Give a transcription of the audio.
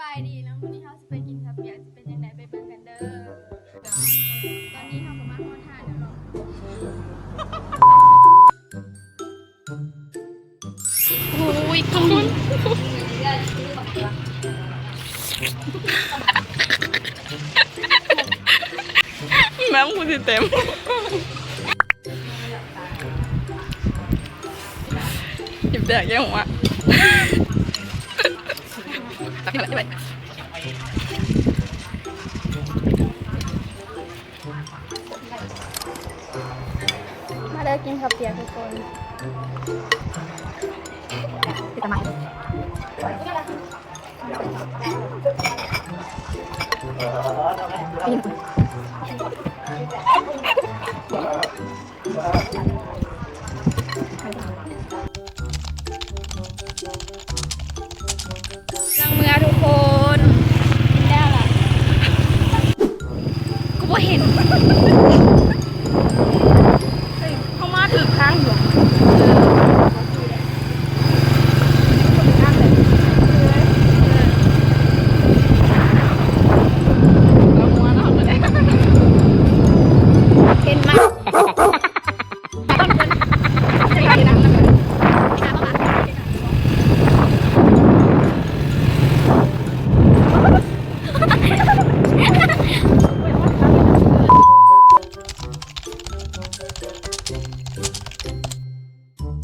ບາຍດີເນາະ ມື້ນີ້ເຮົາຊິໄປກິນເຂົ້າປຽກ ຊິເປັນຈັ່ງໃດ ໄປເບິ່ງກັນເດີ. ຕອນນີ້ເຮົາກໍມາຮອດຮ້ານແລ້ວເນາະ. ໂອ້ຍ ຄົນ ແມ່ງ ຜູ້ທີ່ເຕັມ ຫຍິບແດກແກ້ວອອກມາ. ມາເດີ ກິນເຂົ້າປຽກທຸກຄົນ. ເປັນຕາມາກ.